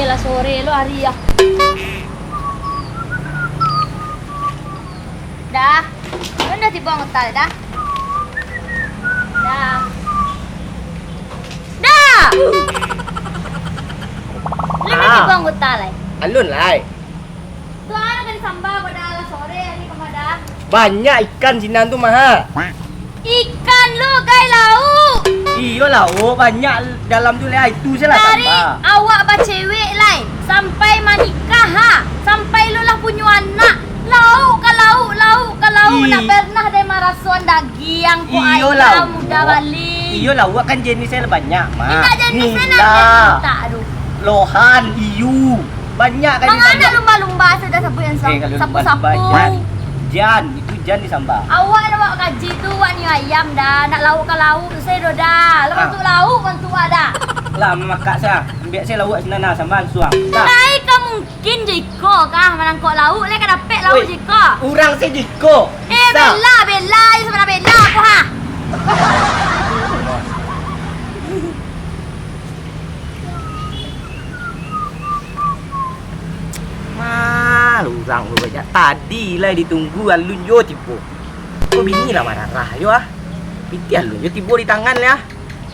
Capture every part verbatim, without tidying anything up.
Lah sore lo ari ah. Dah. Alun dah tibo anggota, Dah? Dah. Dah. Alun dah Ah. tibo anggota lai. Alun lai. Tu anu ka disamba ko, Dah, lah sore ari ka mah, Dah. Banyak ikan sinan tu, Maha. Ikan lo, gai lauk. Iyo, lauk banyak dalam tu, lai. Itu se lah Tarik tambah. Awak bacewek lai, sampai manikah ha, sampai lo lah punyo anak. Lauk ka lauk, lauk ka lauk, Ih. Ndak pernah deh marasoan dagiang ko, Iyo, ayam lauk. Udah bali. Iyo, lauk kan jenisnya banyak, Mak. Indak jenisnya Nila. Nak minta tu. Lohan, iu. Banyak kan Manga di nak lumba-lumba sudah sabuik yang Eh, kalau sapu-sapu. Lumba-lumba, jan, jan, itu jan disamba. Awak nak bawa kaji tu, awak ni ayam dah, nak lauk ka lauk tu saya doh dah. Lah Ah. bantuk lauk, bantuk awak dah. Lah, mamakak saya. Ambil saya lauk sinan nah, samba suang. Dah. Lai ka mungkin jo iko kah, manangkok lauk, lai ka dapek lauk Weh, jo iko. Urang saya jo iko. Eh, Bisa. Bela, bela, ayo sama bela, apa ha? Malu urang tu, bajak tadi lai ditunggu, alun jo tibo. Ko bini lah mararah jo ah. Pitih alun jo tibo di tangan lai ah.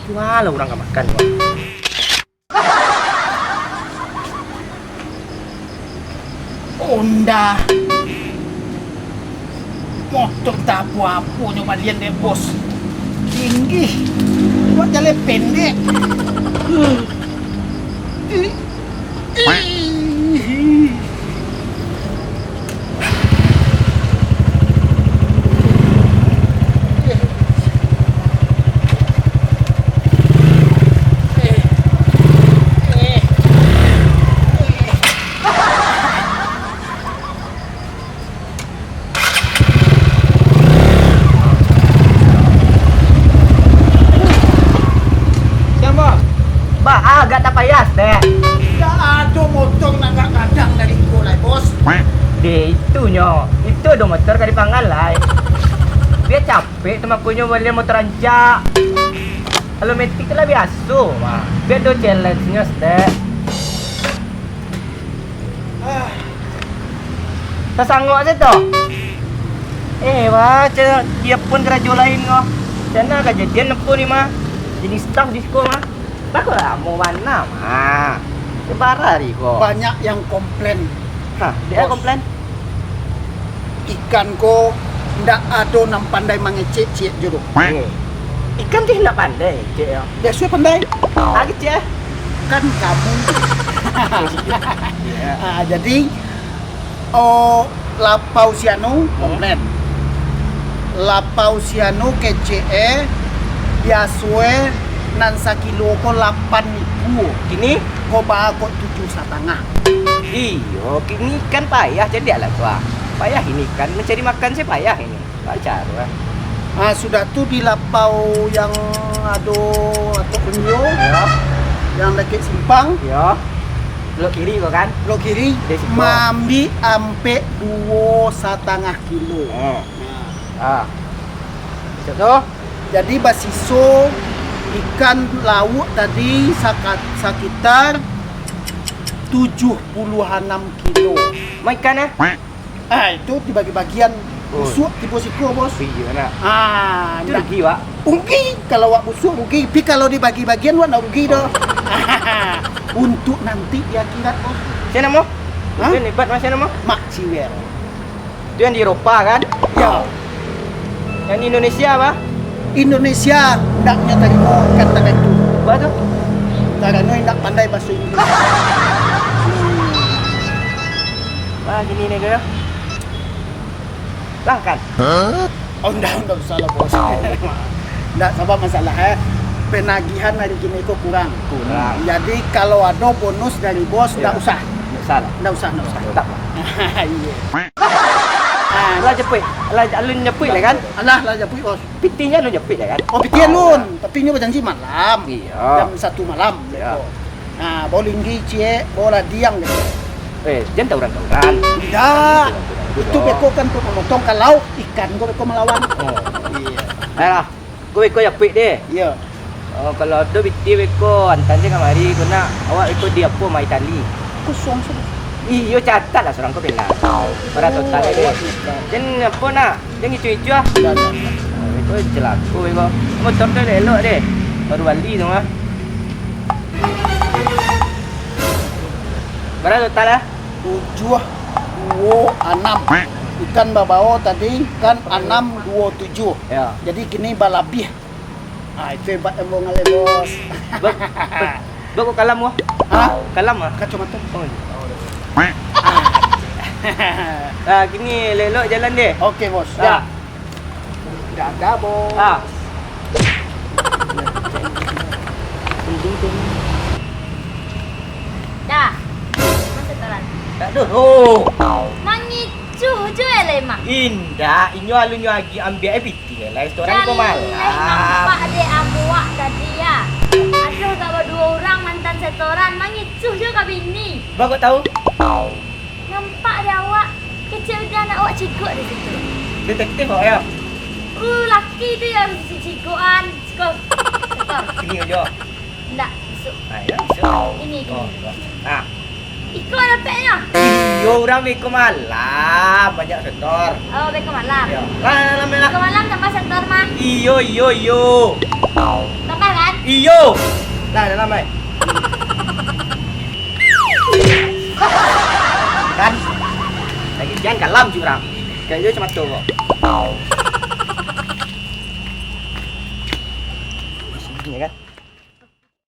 Jualah urang ka makan ko. Onda. Motor tak apo-apo nyo balian dek bos. Tinggi. Buat jalan pendek. Siapa? Bah, agak tapayas deh. Dak ado motor nan agak gadang dari ko lai, bos. Deh, itunyo. Itu ado motor ka dipanggalai. Biar capek tu makonyo balian motor rancak. Kalau metik tu lah biaso mah. Biar ado challenge-nyo stek. Tasangok se tu. Eh, wah, ca-, dia pun karajo lain ko. Cana kajadian nepo ni mah. Jadi staff di siko mah. Bah ko lamo bana mah. Sabara ari ko. Banyak yang komplain. Hah, dia Bos. Komplain? Ikan ko ndak ado nan pandai mangecek ciek jo doh. Hmm. Ikan tu indak pandai ngecek yo. Biaso pandai. Ah, kecek eh. Kan kamu. Iya. Ah, jadi, oh, lapau sianu Hmm. komplain. Lapau sianu kecek eh, biaso eh nan sakilo ko lapan ribu. Kini? Ko baa kok tujuah satangah. Iyo, kini kan payah cadiak lah tu ah. Payah ini kan, mancari makan se payah ini. Baa caro ah. Ah, sudah tu di lapau yang ado Atok Benjo, Yo. Yang dakek simpang, Yo. Belok kiri ko kan? Belok kiri, Di siko. Maambiak ampek duo satangah kilo. Hmm. Nah. Ah. Cak tu? Jadi basiso ikan lauk tadi saka-, sakitar tujuah puluah anam kilo. Mah ikan eh? Ah, itu dibagi-bagian. Oh. Busuak tibo siko, bos. Iyo nak. Ah, Itu nak rugi, Wak. Rugi kalau awak busuak rugi, tapi kalau dibagi-bagian awak ndak rugi doh. Oh. Untuk nanti di akhirat, bos. Sia namo? Hah? Mungkin hebat mah sia namo? Mak Ciwer. Itu yang di Eropa kan? Ya. Yang di Indonesia apa? Indonesia ndaknyo tarimo kata itu. Apa tu? Karano indak pandai baso Inggris. Wah, gini ni ke? Langkan. Oh, ndak, ndak usah lah, bos. Ndak, sabab masalah, eh, penagihan hari kini ko kurang. Kurang. Jadi, kalau ado bonus dari bos, ndak Ya. usah. Ndak usah lah. Ndak usah, ndak usah. Tak apa. Iya. Ah, Lah japuik. Lah alun japuik lah kan? Alah, lah japuik, bos. Pitihnyo alun japuik lah kan? Oh, pitih alun. Tapi nyo bajanji malam. Iya. Jam satu malam. Iya. Nah, bao linggi ciek, bao ladiang gitu. Eh, jan tawuran-tawuran. Indak. Itu beko kan untuk mamotong, kalau ikan ko beko malawan. Oh. Iya. Ayolah, ko beko japuik deh. Iya. Oh, kalau ado pitih beko, antaan se kamari ko nak. Awak beko di apo, Mai Tali? Kosong sudah. Iyo, catat lah surang ko pina. Bara total ko. Awak minta. Jan apo nak? Jan ngicuah-ngicuah ah. Jan, jan. Oh, beko cilako beko. Motor tu elok deh. Baru bali tu mah. Bara total ah? Tujuah duo anam. Ikan babao tadi kan anam duo tujuah. Ya. Jadi kini balabiah. Ah, itu hebat ambo ngaleh, Bos. Ba-, ba-, beko kalam wah. Hah? Kalam ah? Kacomato. Oh, iyo. Ah, kini elok-elok jalan deh. Oke, Bos. Ah. Dah. Dadah, Bos. Ah. Dah. Masa talan. Dah dulu. Mangicuh jo elai mah. Indak, inyo alunnyo agi ambiak eh pitih elai restoran ko malam. Jaleh nampak dek awak tadi ya. Aduh, gak baduo urang mantan setoran, mangicuh jo ka bini. Bako tahu? Nampak dek awak, kecek udah nak awak cigok di situ. Detektif awak ya? Uh, laki tu yang si cigokan. Cigok. Setor. Ini aja. Ndak, besok. Ah, ya, besok. Ini, ini. Oh, oh. Ah. Iko dapeknyo. Iyo, urang beko malam, banyak setor. Oh, beko malam. Iyo. Lah, lah, lah, lah. Beko malam tambah setor mah. Iyo, iyo, iyo. Tambah kan? Iyo. Lah, dalam ai. Kan? Lagi jan kalam curang. Kayak je macam tu kok.